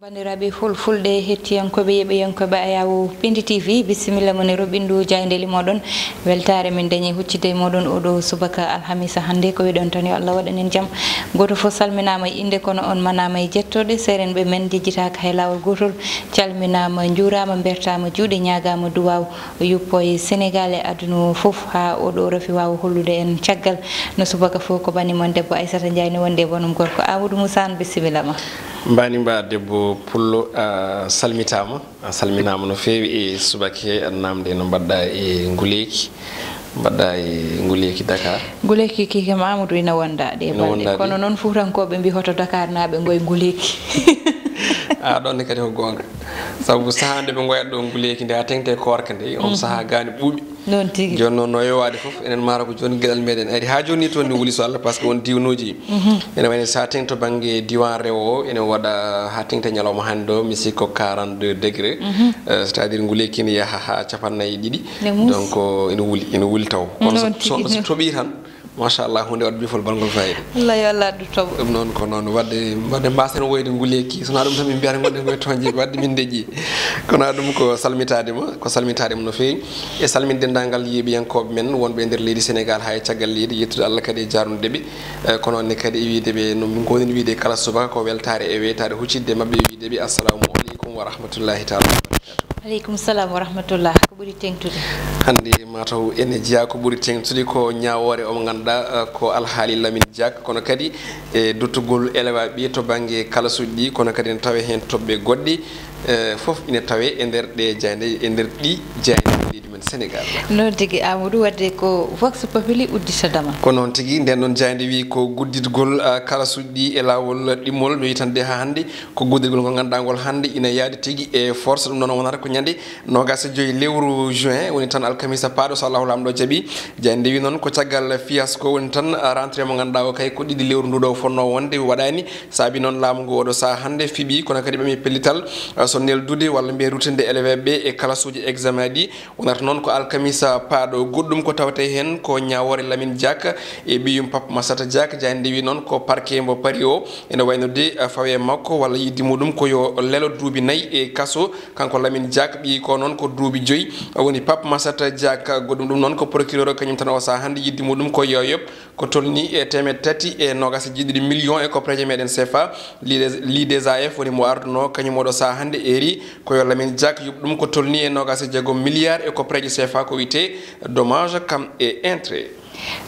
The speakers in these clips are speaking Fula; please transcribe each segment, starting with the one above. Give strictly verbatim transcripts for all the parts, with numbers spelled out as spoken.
Banndiraaɓe fulfulde, hettiyankooɓe, yeɓiyankooɓe Ayaawo Pindi T V, bisimilla mon e roɓindu jaayndeeli mooɗon. Weltaare min dañi huccitde e mooɗon oɗo subaka alhamisa hannde. Ko wiɗon tan, yo Allah waɗan en jam. Gooto fof salminaama e innde, kono on manaama e jettooɗe. Seerenɓe men jejjitaaka hay laawol gootol. Calminaama, njuuraama, mbertaama juuɗe, ñaagaama duwaaw. Yuppo e Senegal e aduna o fof, haa oɗo rafi waawa hollude en caggal. No subaka fof ko bani mon debbo Aissata Ndiaye ne wondi e bonum gorko Amadou Moussa Anne, bisimilla ma. Mbani mba debbo pullo, a salmitaama, a salminaama no feewi e subaka he, aɗa namde no mbaɗɗa e nguleeki, mbaɗɗa e nguleeki Dakar. Nguleeki ki kam Amadou ina wonda ɗe Ina balɗe. Wonda ɗe. Kono noon Fuutankooɓe mbi hoto Dakar naaɓe ngoy nguleeki. A ɗon ne kadi ko goonga. Sabu sahaa nde ɓe ngoyat ɗo nguleeki nde haa teŋti e koorka nde, on sahaa gaani ɓuuɓi. Noon tigi. Jooni noon no yowaade fof, enen maaro ko jooni geɗal meɗen ari. Haa jooni ni toon ne wuli so Allah, parce que won diwnuuji. Ene wayno so haa teŋti to bannge diiwaan rewo o, ene waɗa haa teŋti e ñalawma hannde o, mi sikko quarante-deux degré. Euh, c'est-à-dire nguleeki ne yaha haa capannayyi e ɗiɗi. Ne muusi. Donc, euh, ene wuli, ene wuli taw. Kono so, Noon tigi. So, so toɓii tan, machallah, huunde waɗde bifol balngol fayida. Allah yo Allah addu toɓo. Ɗum noon ko noon. Waɗde, waɗde mbasen woyde nguleeki. So wonaa ɗum tan min mbiyata ngonɗen koye toñde, waɗde min deƴƴi. Kono ɗum ko salmitaade ma, ko salmitaade ma no feewi. E salminde denndaangal yeeɓiyankooɓe men wonɓe e nder leydi Senegal haa e caggal leydi, yettude Allah kadi e jaarnude ɓe. Eh, ko noon ne kadi e wiyde ɓe, no min ngoowni wiyde kala subaka, ko weltaare e weytaade huccitde e maɓɓe, e wiyde ɓe, assalamu aleykum wa rahmatullahi taala wa barakatuh. Aleykum salam wa rahmatullah. Ko ɓuri teŋtude? Hannde mataw ene jeyaa ko ɓuri teŋtude ko ñaawoore o mo ngannduɗaa, eh, ko alhaali Lamine Diack, kono kadi e duttugol elewaaɓe to bannge kalasuuji ɗi, kono kadi ene tawee heen toɓɓe goɗɗe, eh, fof ine tawee e nder ɗe jaaynde, e nder ɗi jaaynde leydi men Senegal. Noon tigi, Amadou, waɗde ko Vox Populi udditadama. Ko noon tigi, nden noon jaaynde wi ko gudditgol, ah, kalasuuji ɗi e laawol ɗimmol, no wiytande haa hannde, ko gudditgol ngol ngannduɗaa ngol hannde ina yaadi tigi e force, ɗum noon wonata ko ñande noogaas e joy lewru juin, woni tan alkamisa paaɗo, so Allahu Laamɗo jaɓi. Jaaynde wi noon ko caggal fiasco woni tan, ah, rentrée mo ngannduɗaa o kay ko ɗiɗi lewru ndu ɗo fotnoo wonde waɗaani, saabi noon laamu ngu oɗo sahaa hannde fiɓi, kono kadi ɓami pellital, ah, so neldude walla mbiyen ruttinde élève ɓe e kalasuuji examen ɗi. Wonata noon ko alkamisa paaɗo. Goɗɗum ko tawetee heen ko ñaawoore Lamine Diack e ɓiyum Pape Massata Diack. Jaaynde wi noon ko parquet mbo Paris o ene wayno de, ah, fawe makko walla yidde muɗum ko yo lelo duuɓi nayi e kaso. Kanko Lamine Diack, ɓiyi ko noon ko duuɓi joyi, woni Pape Massata Diack. Goɗɗum ɗum noon ko procureur o, kañum tan o sahaa hannde yidde muɗum ko yo yoɓ ko tolni e teemeɗɗe tati e noogaas e jeeɗiɗi million e koppareeje meɗen C F A. L'I D, l'I D S A F woni mo ardunoo, kañum oɗo sahaa hannde eeri ko yo Lamine Diack yoɓ ɗum ko tolni e noogaas e jeegom milliard e koppareeje C F A, ko wiyetee dommage kam e intérêt.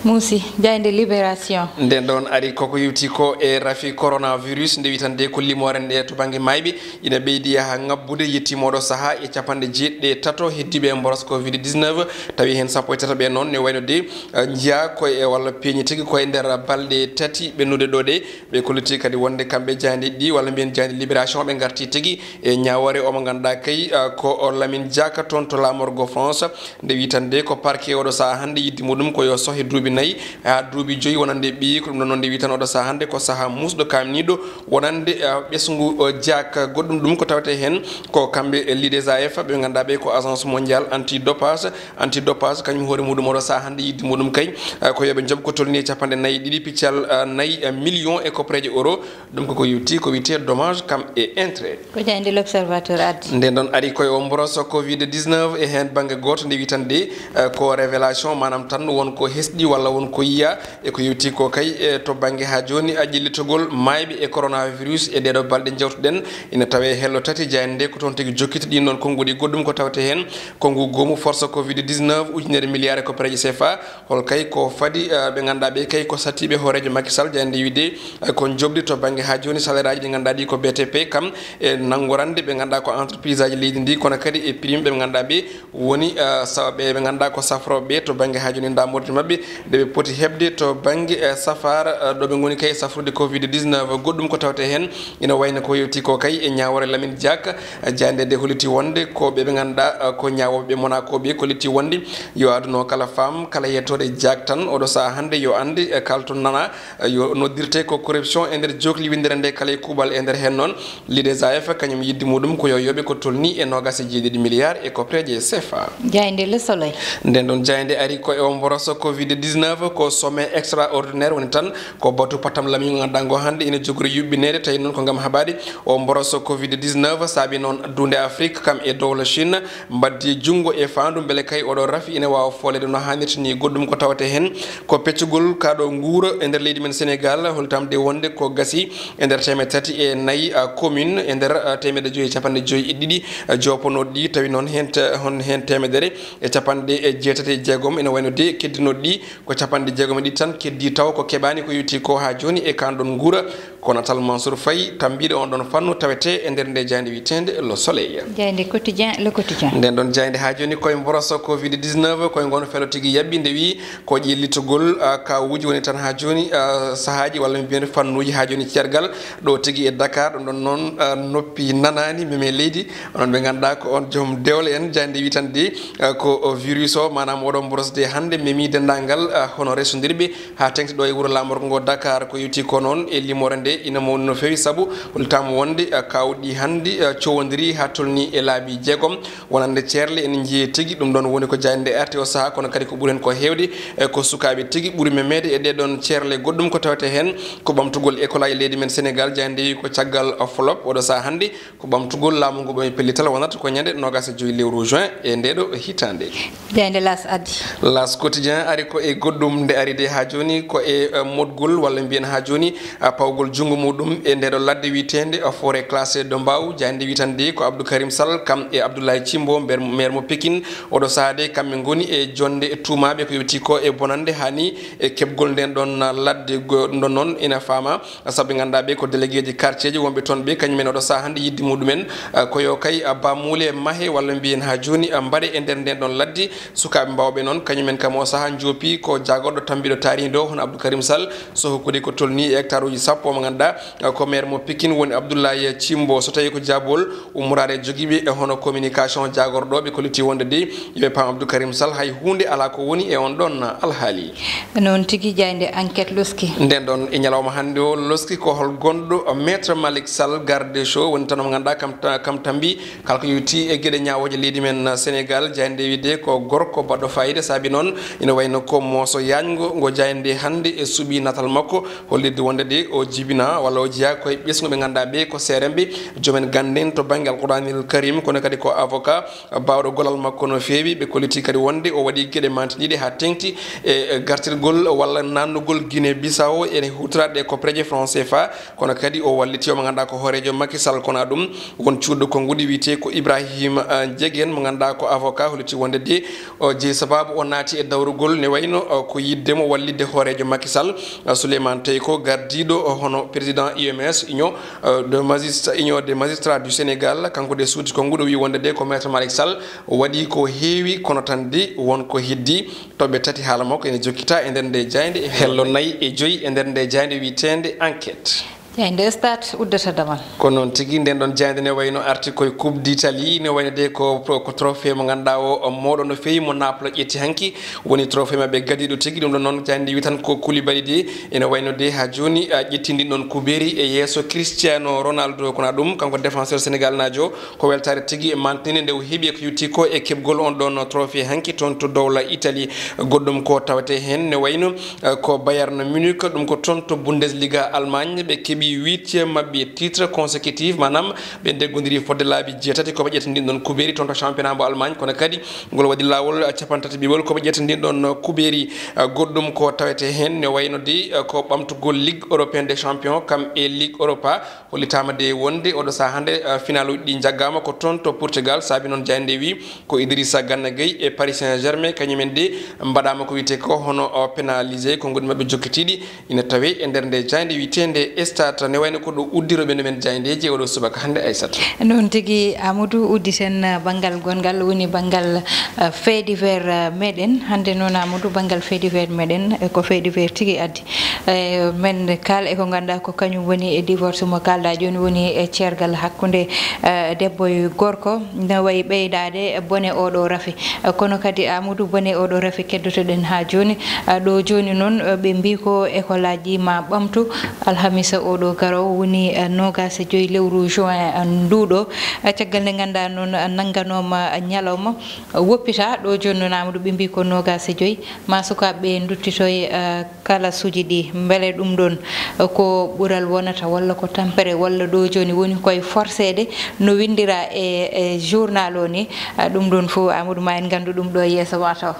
Muusi, jaaynde Libération. Nden ɗon ari koko yewti ko e rafi coronavirus, nde witande ko limoore nde to bannge maayɓe ina ɓeydi yaha ŋabbude, yettiima oɗo sahaa e capanɗe jeeɗiɗi e tato heddiiɓe e mboros covid dix-neuf, tawi heen sappo e tataɓe noon ne wayno de, eh, njiyaa koye, walla peeñi tigi koye nder balɗe tati ɓennude ɗo ɗe. Ɓe kolliti kadi wonde kamɓe jaaynde ɗi, walla mbiyen jaaynde Libération, ɓe ngarti tigi e ñaawoore o mo ngannduɗaa kay, ah, ko o Lamine Diack toon to laamorgo France. Nde witande ko parquet oɗo sahaa hannde yidde muɗum ko yo sohe duuɓi nayi haa duuɓi joyi wonande ɓiyi, ko ɗum ɗon noon nde witan oɗo sahaa hannde ko sahaa muusɗo kaamniiɗo wonande, ah, ɓesngu, oh, Diack. Goɗɗum ɗum ko tawetee heen ko kamɓe, eh, l'I D S A F, ɓe ngannduɗaa ɓe ko Agence Mondiale Anti-Dopage, Anti-Dopage, kañum hoore muɗum oɗo sahaa hannde yidde muɗum kay, eh, ko yo ɓe njoɓ ko tolni e capanɗe nayi e ɗiɗi piccal, eh, nayi, eh, million e koppareeje euro. Ɗum koko yewti ko wiyetee dommage kam e intérêt. Ko jaaynde L'Observateur addi. Nden ɗon ari koye o mboroso covid dix-neuf e heen bannge gooto nde witande, eh, ko révélation, maanaam tan won ko hesɗi walla won ko yiya. E ko yewti ko kay, e to bannge haa jooni, a ƴellitogol maayɓe e coronavirus e ɗeeɗo balɗe njewtuɗen, ina tawee hello tati. Jaaynde nde ko toon tigi jokkita ɗin noon konnguɗi. Goɗɗum ko tawetee heen, konngu goomu force covid dix-neuf, ujunere milliard e koppareeje C F A. Hol kay ko fadi, eh, ɓe ngannduɗaa ɓe kay ko sattiiɓe hooreejo Macky Sall, jaaynde wiide, eh, ko njoɓdi to bannge haa jooni salaireaji ɗi ngannduɗaa ɗi ko B T P, kam e nanngorande ɓe ngannduɗaa ko entreprise aji leydi ndi, kono kadi e prime ɓe ngannduɗaa ɓe woni, eh, sa-, ɓe, ɓe ngannduɗaa ko safrooɓe to bannge haa jooni ndamorde maɓɓe nde ɓe poti heɓde to bannge, eh, safaara, eh, ɗo ɓe ngoni kay safrude covid dix-neuf. Goɗɗum ko tawetee heen ina wayno ko yewti ko kay e ñaawoore Lamine Diack, eh, jaaynde nde holliti wonde ko ɓe, ɓe ngannduɗaa, eh, ko ñaawooɓe Monaco ɓe kolliti wonde yo aduna o kala faam, kala yettooɗo Diack tan oɗo sahaa hannde yo annde, eh, kala to nana, eh, yo noddirte ko corruption e nder jokli winndere nde kala e kuuɓal. E nder heen noon, l'I D S A F kañum yidde muɗum ko yo yoɓe ko tolni e noogaas e jeeɗiɗi milliard e koppareeje C F A. Jaaynde Le Soleil. Nden ɗon jaaynde ari ko e o mboroso covid dix-neuf ko sommet extraordinaire woni tan, ko batu patam lami ngo ngannduɗaa ngo hannde ina jogori yuɓɓineede, tawi noon ko ngam haɓaade o mboroso covid dix-neuf, saabi noon duunde Afrique kam e dowla Chine mbaɗdi junngo e faandu mbele kay oɗo rafi ina waawa fooleede no haanirta ni. Goɗɗum ko tawetee heen ko peccugol kaaɗo nguura e nder leydi men Sénégal, hollitaa de wonde ko gasi e nder teemedde tati e nayi, a, commune e nder, a, teemedde joyi e capanɗe joyi e ɗiɗi, a, joopanooɗi ɗi, tawi noon heen te-, hon heen teemedere e capanɗe jeetati e jeegom ina wayno de keddinooɗi ɗi ko capanɗe jeegom e ɗiɗi tan keddii taw ko keɓaani ko yowiti ko haa jooni e kaan ɗoon nguura. Ko natal Mansour Faye, tammbiiɗo on ɗoon fannu, tawetee e nder nde jaaynde wiyeteende Le Soleil. Jaaynde Quotidien, Le Quotidien. Nden ɗoon jaaynde haa jooni koye mboroso covid dix-neuf, koye ngoon felo tigi yaɓɓi nde wii ko ƴellitogol, a, kaawuuji woni tan haa jooni, a, sahaaji walla mi mbiyen fannuuji haa jooni ceergal ɗo tigi e Dakar, ɗum ɗoon noon, a, noppi nanaani, meme leydi. Onon ɓe ngannduɗaa ko on joom dewle en, jaaynde wii tan de, a, ko o virus o, maanaam oɗo mboros de hannde memi denndaangal, a, hono resondirɓe haa teŋti ɗo e wuro laamorgo ngo Dakar. Ko yowti ko noon e limoore nde ina mawni no feewi, sabu hollitaama wonde, a, kaawuuji hannde, a, cowondiri haa tolni e laabi jeegom. Wonande ceerle ene njiyee tigi, ɗum ɗoon woni ko jaaynde nde arti o sahaa, kono kadi ko ɓuri heen ko heewde, e ko sukaaɓe tigi ɓuri memeede e ɗee ɗoon ceerle. Goɗɗum ko tawetee heen ko ɓamtugol école aji leydi men Sénégal, jaaynde nde wii ko caggal flop oɗo sahaa hannde, ko ɓamtugol laamu ngu ɓami pellital wonata ko ñande noogaas e joy lewru juin e ndee ɗo hitaande. Jaaynde L'As addi. L'As Quotidien ari ko e goɗɗum nde ari de haa jooni ko e, eh, moɗgol walla mbiyen haa jooni, ah, pawgol junngo muɗum e ndee ɗo ladde wiyeteende, ah, forêt classée de Mbao. Jaaynde wii tan de ko Abdou Karim Sall kam e Abdoulaye Thimbo, mber-, maire mo Pikine. Oɗo sahaa de kamɓe ngoni e jonnde tuumaaɓe ko yowiti ko e bonannde haa ni e keɓgol nden ɗon ladde go-, ɗum ɗon noon ina faama. Sabu ɓe ngannduɗaa ɓe ko délégué ji quartier ji wonɓe toon ɓe, kañumen oɗo sahaa hannde yidde muɗumen, ah, ko yo kay, ah, bammuule mahe walla mbiyen haa jooni, ah, mbaɗe e nder nden ɗon ladde. Sukaaɓe mbawɓe noon, kañumen kam o sahaa njoopi ko jaagorɗo tammbiiɗo taariindi o, hono Abdou Karim Sall, so hokkude ko tolnii e hectare uji sappo mo ngannduɗaa, ah, ko maire mo Pikine woni Abdoulaye Thimbo. So tawii ko jaabol ummoraade e jogiiɓe e hono communication jaagorɗo, ɓe kolliti wonde de, yo ɓe paam Abdou Karim Sall, hay huunde alaa ko woni e on ɗon alhaali. Noon tigi, jaaynde Enquête loski. Nden ɗon e ñalawma hannde o loski ko hol gonɗo Maître Malick Sall, garde des Sceaux, woni tan mo ngannduɗaa kam ta-, kam tambi kala ko yowiti e geɗe ñaawooje leydi men Sénégal. Jaaynde wiide ko gorko baɗɗo fayida, saabi noon ina wayno ko mooso yaañgo ngo jaaynde hannde e suɓi natal makko, hollirde wonde de o jibina walla o jeyaa koye ɓesngu ɓe ngannduɗaa ɓe ko seeremɓe, joomen gannde en to bannge Alquranil Karim, kono kadi ko avocat. Baawɗo gollal makko no feewi, ɓe kolliti kadi wonde o waɗi geɗe mantiniiɗe haa teŋti e gartirgol walla naatnugol Guinée Bissau e huutoraade ko peeje franc C F A, kono kadi o walliti o mo ngannduɗaa ko hooreejo Macky Sall, kono ɗum won cuuɗo konnguɗi wiyetee ko Ibrahima, ah, Ndiéguène mo ngannduɗaa ko avocat, holliti wonde de o jeyi sabaabu o naati e dawrugol ne wayno, ah, ko yiɗde mo wallitde hooreejo Macky Sall, ah, Souleymane Teliko, gardiiɗo, ah, hono président U M S, Union, euh, de magist-, Union des magistrats du Sénégal, kanko de suuti konnguɗi, o wi wonde de ko Maître Malick Sall waɗi ko heewi, kono tan de won ko heddi. Toɓɓe tati haala makko ene jokkita e nder nde jaaynde, e hello nayi e joyi e nder nde jaaynde wiyeteende Enquête. Jaaynde Stade uddata damal. Ko noon tigi, nden ɗon jaaynde ne wayno arti koye Coupe d'Italie, ne wayno de ko, ko trophée mo ngannduɗaa o, o mawɗo no feewi mo Naples ƴetti hanki. Woni trophée maɓɓe gadiiɗo tigi. Ɗum ɗon noon, jaaynde wi tan ko Koulibaly de ene wayno de haa jooni, a, ƴettindi ɗon kubeeri e yeeso Cristiano Ronaldo. Kono ɗum, kanko défenseur sénégalnaajo, ko weltaare tigi e mantinde nde o heɓi e ko yowti ko e keɓgol on ɗon trophée hanki toon to dowla Italie. Goɗɗum ko tawetee heen ne wayno, a, ko Bayern Munich, ɗum ko toon to Bundesliga Allemagne, ɓe keɓi huitième maɓɓe titre consécutif, maanaam ɓe ndeggondiri fodde laabi jeetati ko ɓe ƴettindi ɗon kubeeri toon to championnat mo Allemagne, kono kadi ngol waɗi laawol, a, capanɗe tati ɓiɓol ko ɓe ƴetta ndin ɗon kubeeri. A, goɗɗum ko tawetee heen ne wayno de, a, ko ɓamtugol Ligue européenne des champions kam e Ligue Europa. Hollitaama de wonde oɗo sahaa hannde, a, finaaluuji ɗi njaggaama ko toon to Portugal, saabi noon jaaynde wi ko Idrissa Gana Gueye e Paris Saint-Germain, kañumen de mbaɗaama ko wiyetee ko hono, o, pénalisé, konnguɗi maɓɓe jokkitiiɗi. Ina tawee e nder nde jaaynde wiyeteende Stade, ne wayno ko ɗo uddiroɓe no men jaayndeeji e oɗo subaka hannde, Aissata. Noon tigi, Amadou, udditen, uh, banngal gonngal, woni banngal, uh, fait divers, uh, meɗen. Hannde noon, Amadou, banngal fait divers meɗen, eh, ko fait divers tigi addi. Eh, men kaal e ko ngannduɗaa ko kañum woni e divorce mo kaalɗaa jooni, woni e ceergal hakkunde, uh, debbo e gorko. No wayi ɓeydaade bone oɗo rafi. Uh, kono kadi, Amadou, bone oɗo rafi keddotoɗen haa jooni. Uh, ɗo jooni noon, uh, ɓe mbii ko école aji ma ɓamtu alhamisa oɗo. Garoowo woni, eh, noogaas e joy lewru juin, eh, nduuɗo. Eh, caggal nde ngannduɗaa noon, eh, nannganooma, eh, ñalawma, eh, woppita ɗo jooni noon, Amadou, ɓe mbii ko noogaas e joy, ma sukaaɓe nduttitoy, eh, kalasuuji ɗi. Mbele ɗum ɗoon, eh, ko ɓural wonata walla ko tampere walla ɗo jooni woni koye forceede no winndiraa e, e journal o ni? Eh, ɗum ɗoon fof, Amadou, ma en nganndu ɗum ɗo e yeeso ma taw.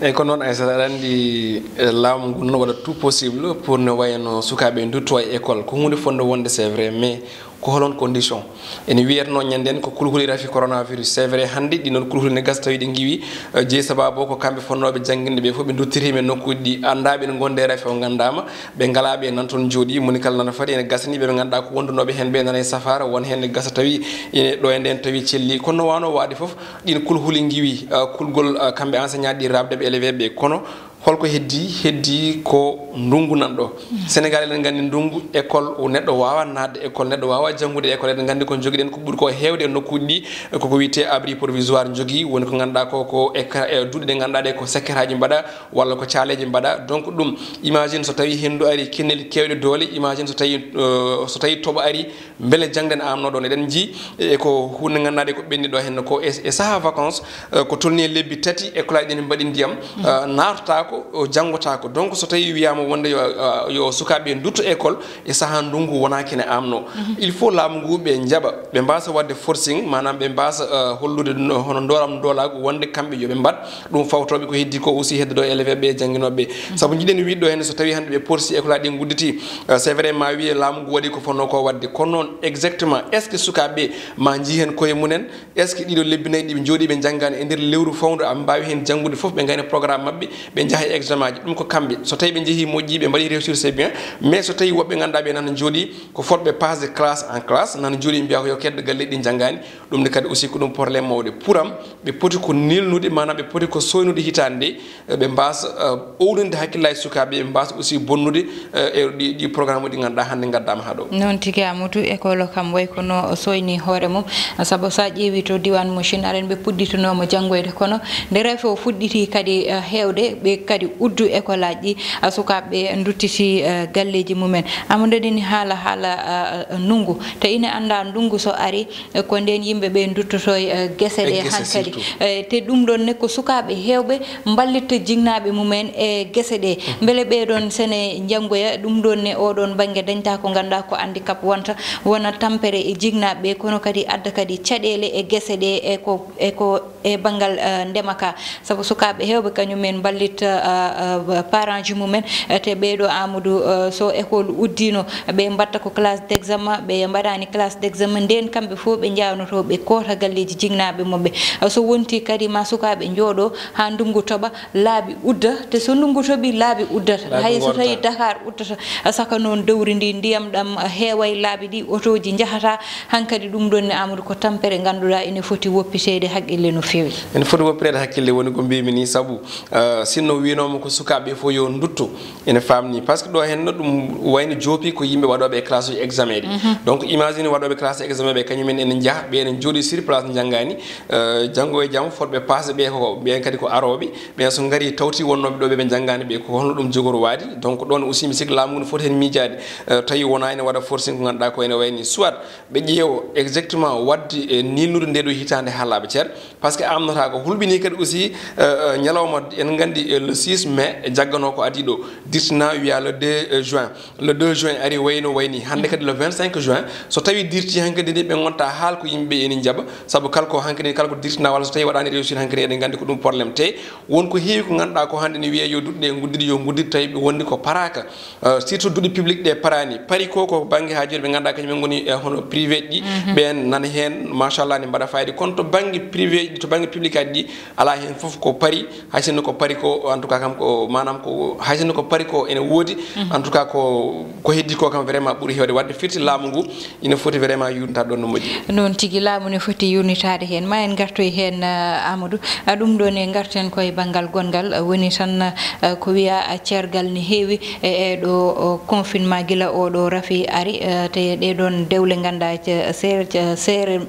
Eeyi, ko noon, Aissata, aɗa anndi, eh, laamu ngu noon waɗa tout possible pour ne wayno sukaaɓe ndutto e école. Ko huunde fotnde wonde, c'est vrai, mais ko holon condition? Ene wiyatnoo ñannden ko kulhuli rafi coronavirus. C'est vrai, hannde ɗin ɗon kulhuli ne gasa tawi ɗi ngiwi, eh, jeyi sabaabu o ko kamɓe fotnooɓe jannginde ɓe fof ɓe nduttiriima e nokkuuji ɗi, anndaa ɓe ne ngonde e rafi o nganndaama, ɓe ngalaa ɓe nan toon njooɗii, moni kala nana fadi ene gasa ni ɓe ɓe ngannduɗaa ko wondunooɓe heen ɓe nana e safaara, won heen ne gasa tawi ene ɗo e ndeen tawi celli. Kono no waawno waade fof, ɗin kulhuli ngiwi, eh, kulgol, eh, kamɓe enseignant ɗi raɓde ɓe élève ɓe. Kono holko heddi? Heddi ko ndunngu nan ɗo. Sénégal, eɗen nganndi ndunngu école, o neɗɗo waawa naatde école, neɗɗo waawa janngude école. Eɗen nganndi ko njogiɗen ko ɓuri ko heewde e nokkuuji ɗi, koko wiyetee abri provisoire njogii, woni ko ngannduɗaa ko, ko e ka-, e duɗe ɗe ngannduɗaa ɗe ko sekkeraaji mbaɗa, walla ko caaleeji mbaɗa. Donc ɗum, imagine so tawi henndu ari, kennel keewɗe doole, imagine so tawi, eh, so tawi toɓo ari, mbele jaŋde ne amno ɗon? Eɗen njii e ko huunde ngannduɗaa ɗe ko ɓenni ɗo heen ko e, e sahaa vacances, eh, ko tolni e lebbi tati, école aji ɗi ne mbaɗi ndiyam, eh, naatotaako, o janngotaako. Donc so tawi wiyaama wonde yo, eh, yo sukaaɓe ndutto école e sahaa ndunngu, wonaa kene amno. Il faut laamu ngu ɓe njaɓa, ɓe mbaasa waɗde forcing, maanaam ɓe mbaasa, eh, hollude no, hono ndooram ndoolaagu wonde kamɓe yo ɓe mbaɗ ɗum fawtooɓe ko heddi ko aussi hedde ɗo élève ɓe e jannginooɓe ɓe. Sabu njiɗen wiide ɗo heen so tawi hannde ɓe porsi école aji ɗi ngudditi, eh, c'est vrai ma wiye laamu ngu waɗi ko fotnoo ko waɗde. Kono noon exactement est-ce que sukaaɓe ɓe ma njii heen koye mumen? Est-ce que ɗiɗo lebbi nayi ɗi ɓe njooɗii ɓe njanngaani e nder lewru fawndu aɓe mbaawi heen janngude fof ɓe ngayna programme maɓɓe, ɓe njaha e examen aji? Ɗum ko kamɓe. So tawi ɓe njehii moƴƴii ɓe mbaɗi réussir c'est bien, mais so tawi woɓɓe ngannduɗaa ɓe nana njooɗii ko fotɓe pasde classe en classe, nana njooɗii mbiya ko yo keddo galle ɗi njanngaani, ɗum ne kadi aussi ko ɗum problème mawɗo. Pour am, ɓe poti ko nilnude, maanaam ɓe poti ko soynude hitaande nde, ɓe mbaasa, eh, owlinde hakkillaaji sukaaɓe, ɓe mbaasa aussi bonnude, eh, e ɗi, ɗi programme uji ɗi ngannduɗaa hannde ngaddaama haa ɗo. Noon tigi, Amadou, école o kam way ko no soyni hoore mum, sabu so a ƴeewi to diiwaan mo Chine, aɗa anndi ɓe puɗɗitinooma janngoyde, kono nde rafi o fuɗɗiti kadi, eh, heewde, ɓe kadi uddu école aji ɗi, eh, sukaaɓe ɓe nduttiti, eh, galleeji mumen. Amadou, eɗen haala haala, eh, ndunngu, te ine anndaa ndunngu so ari, eh, ko ndeen yimɓe ɓe nduttoto e, eh, gese ɗe hankadi. Eh, te ɗum ɗoon ne ko sukaaɓe heewɓe mballitta jinnaaɓe mumen e gese ɗe. Mbele ɓee ɗoon sene njanngoya, ɗum ɗoon ne oo ɗoon bannge dañta ko ngannduɗaa ko handicap wonta, wona tampere e jinnaaɓe ɓe, kono kadi adda kadi caɗeele e gese ɗe e ko, e ko e banngal, eh, ndema ka. Sabu sukaaɓe heewɓe kañum en mballitta, eh, eh, parent ji mumen, eh, te ɓee ɗo, Amadou, eh, so école uddiino, ɓe mbaɗta ko classe d'examen, ɓe mbaɗaani classe d'examen, ndeen kamɓe fof ɓe njawnoto ɓe koota galleeji jinnaaɓe maɓɓe. Eh, so wonti kadi ma sukaaɓe njooɗo haa ndunngu toɓa, laabi udda, te so ndunngu toɓi laabi uddata. Hay so tawi Dakar uddata, saka noon dowri ndi ndiyam ɗam heeway laabi ɗi, otooji njahata, hankadi ɗum ɗoon ne, Amadou, ko tampere ngannduɗaa ene foti woppiteede haqqille no feewi. Ene foti woppireede hakkille, woni ko mbiymi ni, sabu, eh, sinno wiinooma ko sukaaɓe fof yo ndutto, ene faamni. Par ce que ɗo heen no ɗum wayno joopi ko yimɓe waɗooɓe e classe uji examen ɗi. Donc imagine waɗooɓe classe examen ɓe, kañum en ene njaha, ɓe ene njooɗi sur place njanngaani, eh, janngo e jam fotɓe paasde ɓe ko, ɓeen kadi ko arooɓe, ɓeen so ngari tawti wonnooɓe ɗo ɓe, ɓe njanngaani ɓe, ko holno ɗum jogorwaade? Donc ɗoon aussi mi sikki laamu ngu no foti heen miijaade, eh, tawi wonaa ene waɗa forcing ko ngannduɗaa ko ene wayni. Soit ɓe ƴeewa exactement waɗde e nilnude nde ɗo hitaande haa laaɓa cer, par ce que amnotaako. Hulɓinii kadi aussi, eh, eh, ñalawma, en nganndi, eh, le six mai jagganoo ko adii ɗo, dirtinaa wiyaa le deux juin. Le deux juin ari wayno wayni. Hannde kadi le vingt-cinq juin, so tawi dirti hankadi ni ɓe ngonta haal ko yimɓe ene njaɓa, sabu kala ko hankadi, kala ko dirtinaa walla so tawi waɗaani réussir hankadi eɗen nganndi ko ɗum problème. Te won ko heewi ko ngannduɗaa ko hannde ne wiya yo duɗe ɗe nguddit, yo nguddit, tawi ɓe wondi ko paraaka. Euh, surtout duɗe public ɗe paraani. Pari ko, ko bannge haa jooni ɓe ngannduɗaa kañum en ngoni, eh, hono privé ɗi, ɓeen nana heen, machallah, ne mbaɗa fayida. Kono to bannge privé ɗi, to bannge public aji ɗi, alaa heen fof ko pari, hay sinno ko pari ko, en tout cas kam ko, maanaam ko, hay sinno ko pari ko ene woodi, en tout cas ko, ko heddi ko kam vraiment ɓuri heewde. Waɗde firti laamu ngu ina foti vraiment yuurnitaade ɗoon no moƴƴi. Noon tigi, laamu ne foti yuurnitaade heen. Ma en ngartoy heen, eh, Amadou. Ah, ɗum ɗo ne ngarten koye banngal gonngal, eh, woni tan, eh, ko wiya, eh, ceergal ne heewi e, e ɗo, o, confinement gila o ɗo rafi ari, eh, te ɗe ɗoon dewle ngannduɗaa ce-, seer-, ce-, seere,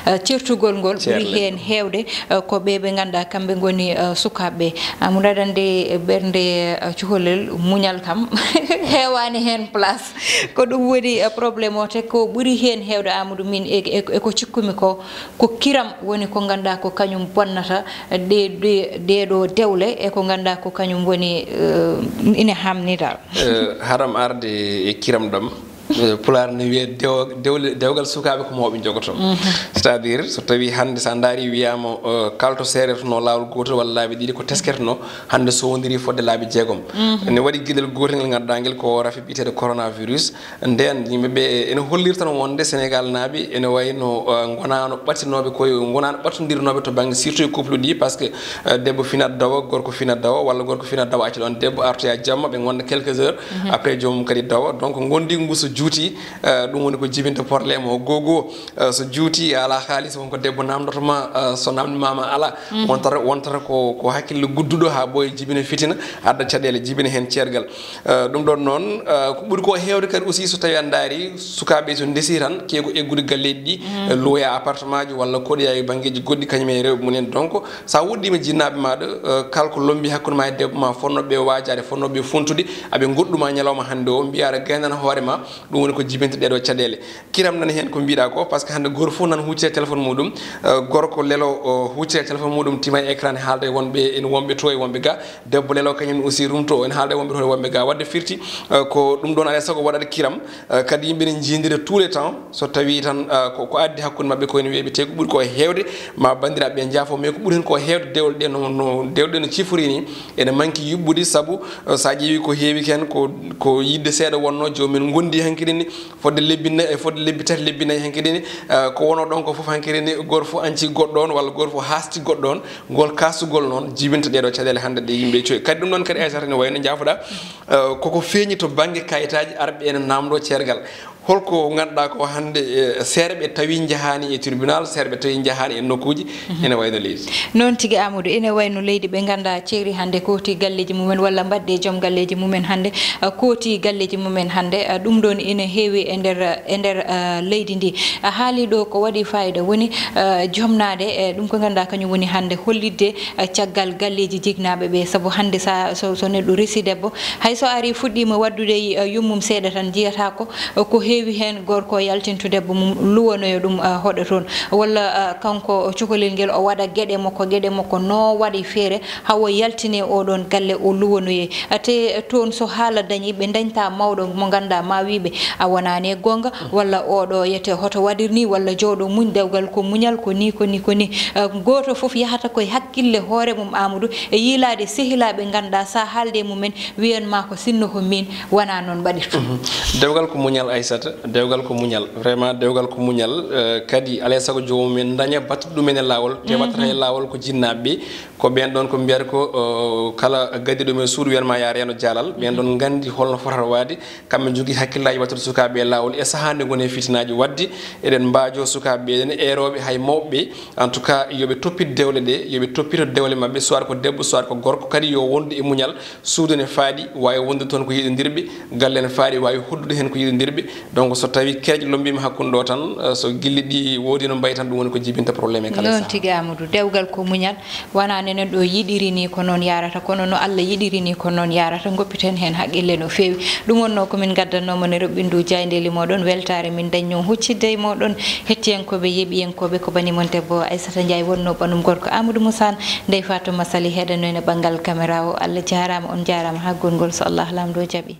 eh, ceertugol ngol ɓuri heen heewde, eh, ko ɓe ɓe ngannduɗaa kamɓe ngoni, eh, sukaaɓe ɓe. Amadou, aɗa anndi E ɓernde, eh, cukalel, muñal kam heewaani heen place. Ko ɗum woni, eh, problème o, te ko ɓuri heen heewde, Amadou, min e, e, e ko cikkumi ko, ko kiram woni ko ngannduɗaa ko kañum bonnata ɗe, ɗe, ɗee ɗoo dewle, e ko ngannduɗaa ko kañum woni, eh, ina hamni dal. Eh, haram arde e kiram ɗam. Eh, Pulaar ne wiya dewo-, dewle-, dewgal sukaaɓe ko mawɓe njogoto. C'est-à-dire, so tawi hannde sa ndaari wiyaama, eh, kala to seeretonoo laawol gootol walla laabi ɗiɗi ko tesketonoo, hannde sowondiri fodde laabi jeegom. Ne waɗi geɗel gootel ngel ngannduɗaa ngel ko rafi biyeteeɗo coronavirus. Nden yimɓe ɓe ene holliri tan wonde Senegal naaɓe ene wayno, eh, ngonaano ɓattinooɓe koye, ngonaano ɓattondirnooɓe to bannge surtout e couple ɗi, parce que, eh, debbo finat dawa, gorko finat dawa, walla gorko finat dawa acca ɗon debbo artoya jamma, ɓe ngonda quelques heures, après joomum kadi dawa. Donc ngondi ngu so juuti, eh, ɗum woni ko jibinta problème o. Gogo, eh, so juuti a ala haalis, wonko debbo namdoto ma, eh, so namdi mama ala, wontata, wontata ko, ko hakkille gudduɗo ha ɓooya jibina fitina, adda caɗeele, jibina heen ceergal. Eh, ɗum ɗon noon, eh, ko ɓuri ko heewde kadi aussi so tawi a ndaari sukaaɓe so ndesi tan, keeko eggude galleeji ɗi, eh, luwoya appartement ji walla koɗoya e banngeeji goɗɗi kañum e rewɓe mumen. Donc sa woɗɗiima jinnaaɓe maaɗa, eh, kala ko lombi hakkunde ma e debbo ma, fotnooɓe waajaade, fotnooɓe fontude, aɓe ngoɗɗuma ñalawma hannde o, mbiya aɗa gaynana hoore ma, ɗum woni ko jibinta ɗee ɗoo caɗeele. Kiram nani heen ko mbiɗa ko, parce que hannde gooto fof nan huccita téléphone muɗum, eh, gorko lelo o huccita téléphone muɗum, tima e écran, haalda e wonɓe, ene wonɓe to e wonɓe ga, debbo lelo kañum aussi rumto, ene haalda e wonɓe to e wonɓe ga. Wadde firti, eh, ko ɗum ɗon alay sago waɗata kiram, eh, kadi yimɓe ne jiidira tous les temps, so tawi tan, eh, ko, ko addi hakkunde maɓɓe ko ene weeɓi, te ko ɓuri ko heewde, ma banndiraaɓe ɓe njaafo, mais ko ɓuri heen ko heewde dewle ɗe no, no dewle ɗe no cifori ni, ene manki yuɓɓude, sabu, eh, sa ƴeewi ko heewi ken, ko, ko yidde seeɗa wonno, joomum en ngondi hankadi ni, fodde lebbi nayi, e fodde lebbi tati, lebbi nayi hankadi ni, eh, ko wono ɗon ko fof hankadi ni, gooto fof anci goɗɗo on, walla gooto fof haasti goɗɗo on. Ngol kaasugol noon jibinta ɗee ɗoo caɗeele hannde ɗe yimɓe coyi. Kadi ɗum ɗon kadi, Aysata, ne wayno njaafoɗa, eh, koko feeñi to bannge kayitaaji arɓe ene naamndoo ceergal. Holko ngannduɗaa ko hannde, eh, seerɓe tawi njahaani e tribunal, seerɓe tawi njahaani e nokkuuji, ene wayno leydi. Noon tigi, Amadou, ene wayno leydi, ɓe nganndaa ceeri hannde kooti galleeji mumen walla mbaɗde joom galleeji mumen hannde, eh, kooti galleeji mumen hannde, eh, ɗum ɗoon ene heewi e nder, e nder, eh, leydi ndi. A haali ɗo ko waɗi fayida woni, eh, jomnaade, eh, ɗum ko ngannduɗaa kañum woni hannde hollitde, eh, caggal galleeji jignaaɓe ɓe, sabu hannde sa, so, so neɗɗo resi debbo, hay so ari fuɗɗiima waɗdude, eh, yummum seeɗa tan, jiyata ko, eh, ko heewi heen gorko yaltinto debbo mum, luwanoyo ɗum, eh, hoɗa toon, walla, eh, kanko cukalel ngel o waɗa geɗe makko, geɗe makko no waɗi feere, hawo yaltine oɗon galle o luwanoye. Te toon so haala dañi, ɓe dañta mawɗo mo ngannduɗaa ma wiiɓe a wonaani e goonga, walla oɗo yete hoto waɗir ni, walla jooɗo muñ, dewgal ko muñal, ko ni, ko ni, ko ni. Eh, gooto fof yahata koye hakkille hoore mum, Amadou, e yiilaade sehilaaɓe ngannduɗaa sa haalde e mumen wiyan ma ko sinno ko min, wona noon mbaɗirta. Dewgal ko muñal, Aysata, dewgal ko muñal, vraiment dewgal ko muñal, eh, kadi alay sago joomum en daña battuɗo ɗumen e laawol, te wattata e laawol ko jinnaaɓe ɓe. Ko ɓeen ɗoon ko mbiyata ko, o, kala gaddiiɗo men suudu wiyanma ya reeno jaalal. Ɓeen ɗoon nganndi holno fotata waade. Kamɓe njogii hakkillaaji waɗtude sukaaɓe e laawol e sahaa nde ngoni e fitinaaji. Waɗde eɗen mbaajoo sukaaɓe ɓe, eɗen eerooɓe hay mawɓe ɓe. En tout cas, yo ɓe toppit dewle ɗe, yo ɓe toppito dewle maɓɓe, soit ko debbo, soit ko gorko, kadi yo wondu e muñal. Suudu ne faaɗi, waawi wondude toon ko yiɗondirɓe, galle ne faaɗi, waawi hoddude heen ko yiɗondirɓe. Donc, so tawi keeƴe lombiima hakkunde ɗo tan, eh, so gilli ɗi woodi no mbayi tan, ɗum woni ko jibinta problème e kala. Noon sahaa. Tigi, Amadou, dewgal ko muñal. Wonaa ne neɗɗo yiɗiri ni ko noon yahrata, kono no Allah yiɗiri ni ko noon yahrata. Ngoppiten heen haqqille no feewi. Ɗum wonnoo ko min ngaddannooma ne roɓɓindu jaayndeeli mooɗon, weltaare min dañnoo huccidde e mooɗon. Hettiyankooɓe, yeeɓiyankooɓe, ko bani mon debbo Aissata Ndiaye wonnoo, banum gorko Amadou Moussa, ndey Fatuma Sali heɗanno ene banngal caméra o. Allah jaaraama, on jaaraama haa gongol, so Allah Laamɗo jaɓi.